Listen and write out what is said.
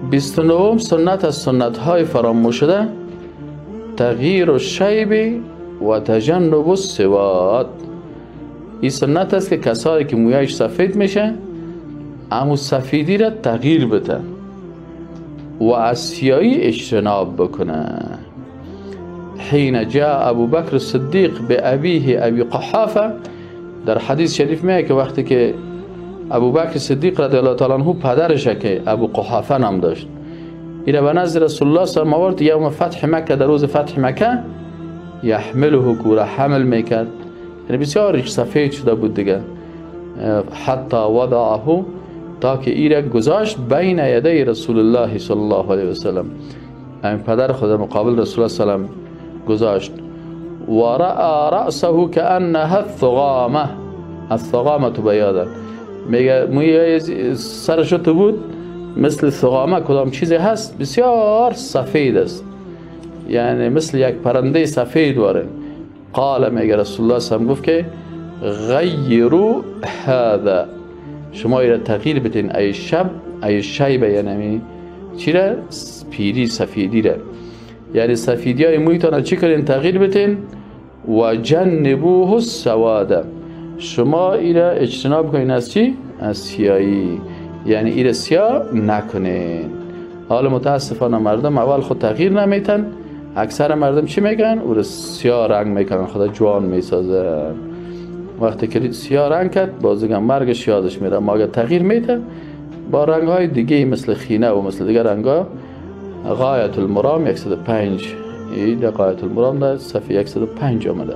29 سنت از سنت های فراموش شده، تغییر الشیب و تجنب السواد. این سنت است که کسایی که مویش سفید میشه امو سفیدی را تغییر بده و از سیاهی اجتناب بکنه. حین جاء ابو بکر الصدیق به ابیه ابی قحافه، در حدیث شریف میگه که وقتی که ابو بکر صدیق رضی الله تعالی عنه پدرش که ابو قحافه نام داشت، اینا به نزد رسول الله صلی الله علیه و آورد یوم فتح مکه، در روز فتح مکه، یحمله کوره حمل میکرد، یعنی بسیار سفید شده بود دیگه، حتی وضعه، تا که ایره گذاشت بین یدی رسول الله صلی الله علیه و سلم، این پدر خود مقابل رسول الله صلی الله علیه و سلم گذاشت. و رأى رأسه كأنها الثغامه، الثغامه بیادا، میگه موی سرش تو بود مثل ثغامه، کدام چیزی هست بسیار سفید است، یعنی مثل یک پرنده سفید واره. قال، میگه رسول الله صلی الله علیه و گفت که غیروا هذا، شما ایره تغییر بدین، ای شب ای شیبه، یعنی چی را؟ پیری سفیدی را، یعنی سفیدی های مویتان چی کنین؟ تغییر بدین. و جنبوه السواد، شما ایره اجتناب کنین از چی؟ از سیاهی، یعنی ایره سیاه نکنین. حالا متاسفانه مردم اول خود تغییر نمیتن، اکثر مردم چی میگن؟ او رو سیاه رنگ میکنن، خدا جوان میسازن. وقتی که سیاه رنگ کرد باز دیگه مرگش یادش میره. ما اگر تغییر میده با رنگ های دیگه مثل خینه و مثل دیگه رنگ ها، غایت المرام 105، این غایت المرام در صفحه 105 آمده.